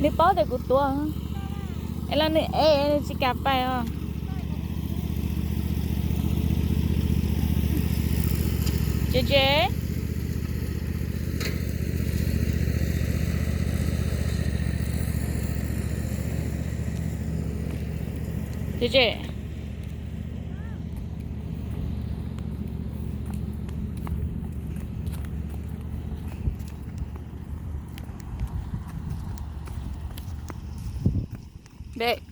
Nws paub tias kuv tuaj. Es los nws ev, nws tsis kam pais os. Tsev tsev. Tsev tsev. Babe.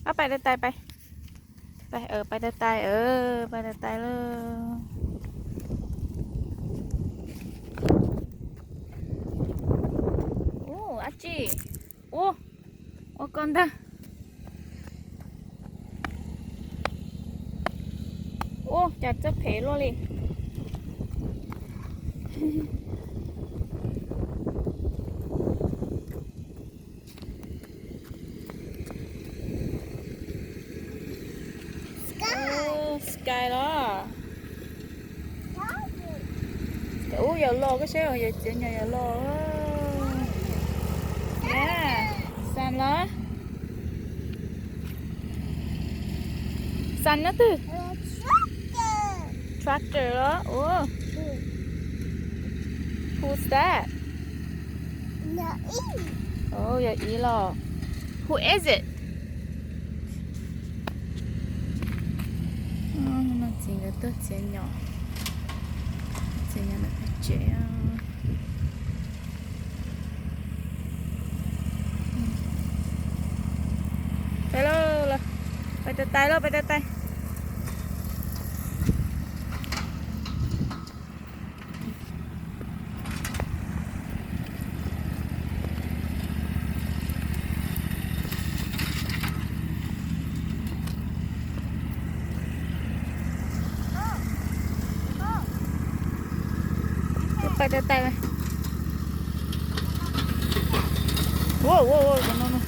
Ab, pais tais tais, pais, pais tais tais, pais tais tais lauj. Ub, dab tsi? Ub, ua koj ntag. Ub, cas txawj phem luaj li. Sky los. Ub, yawm loj, koj saib yawm txiav nyom yawm loj. Xas los. Xas nyob twg? Tractor los. Who's that? Yog ib los. Who is it? Txiv nkawd tuaj txiav nyom, txiav nyom ntawm peb tsev. Pais lauj, pais tais tais lauj, pais tais tais. Pais tais tais. Ua ua ua, no no.